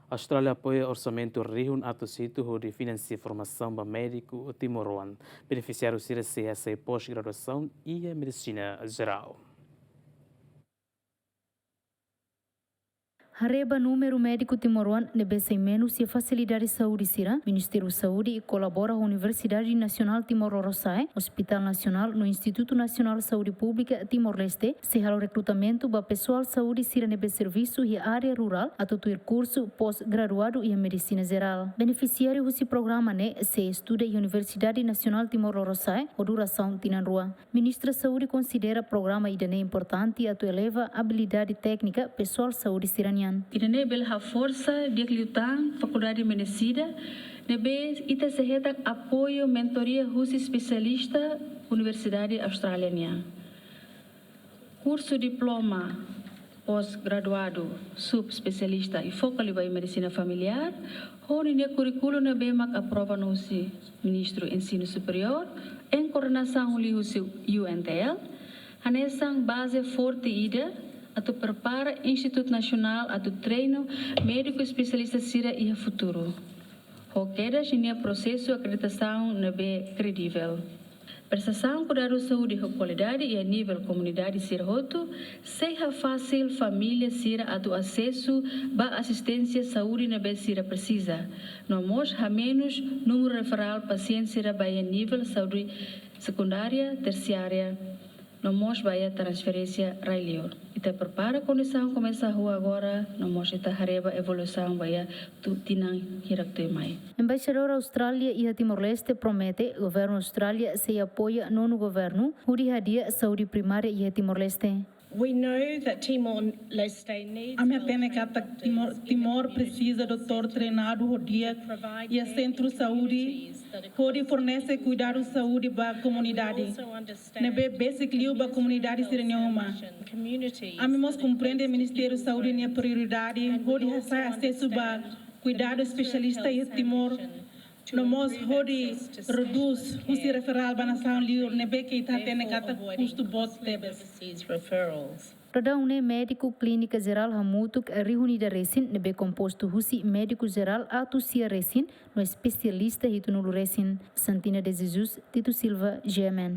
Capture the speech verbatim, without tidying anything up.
Austrália apoia orsamentu rihun atus hitu hodi finansia formasaun ba médiku timoroan. Benefisiáriu sira sei hasai pós-graduasaun iha medisina jerál. Haree ba númeru médiku timoroan ne'ebé sai menus iha fasilidade saúde sira, Ministériu Saúde kolabora ho Universidade Nasionál Timor Lorosa'e, Hospital Nasionál no Institutu Nasionál Saúde Públika Timor-Leste sei halo rekrutamentu ba pesoál saúde sira ne'ebé servisu iha área rurál atu tuir kursu pós-graduadu iha medisina jerál. Benefisiáriu husi programa ne'e sei estuda iha Universidade Nasionál Timor Lorosa'e ho durasaun tinan rua. Ministra Saúde konsidera programa ida-ne'e importante atu eleva abilidade téknika pesoál saúde sira-nian. Ida-ne'e bele haforsa di'ak liután Fakuldade Medisina, ne'ebé ita sei hetan apoiu mentoria husi espesialista Universidade Austrália nian. Kursu diploma pós-graduadu subespesialista enfoka liu ba medisina familiár, ho ninia kurríkulu ne'ebé mak aprova ona husi Ministru Ensinu Superiór, em koordenasaun liu husi U N T L, hanesan baze forte ida atu prepara Institutu Nasionál atu treinu médiku espesialista sira iha futuru, ho kedas ninia prosesu akreditasaun ne'ebé kredivel. Prestasaun kuidadu saúde ho kualidade iha nivel komunidade sira hotu sei hafasil família sira atu asesu ba asisténsia saúde ne'ebé sira presiza, no mós hamenus númeru referál pasiente sira ba iha nivel saúde sekundária, tersiária, no mós ba iha transferénsia rai-liur. Ita prepara kondisaun komesa hahú agora, no mós ita haree ba evolusaun ba iha tu-, tinan hirak tuirmai. Embaixadór Austrália iha Timor-Leste promete, governu Austrália sei apoia nonu governu hodi hadi'a saúde primária iha Timor-Leste. We know that Timor-Leste needs Ami hatene katak Timor, Timor presiza doutór treinadu ho di'ak iha sentru saúde hodi fornese kuidadu saúde ba komunidade. Ne'ebé besik liu ba komunidade sira-nia uma. Ami mós komprende Ministériu Saúde nia prioridade hodi hasa'e asesu ba kuidadu espesialista iha Timor, no mós hodi redús husi referál ba nasaun liur ne'ebé ke ita hatene katak kustu boot tebes. Daudaun ne'e médiku klínika jerál hamutuk rihun ida resin ne'ebé kompostu husi médiku jerál atus sia resin no espesialista hitunulu resin. Santina de Jesus, Tito Silva, G M N.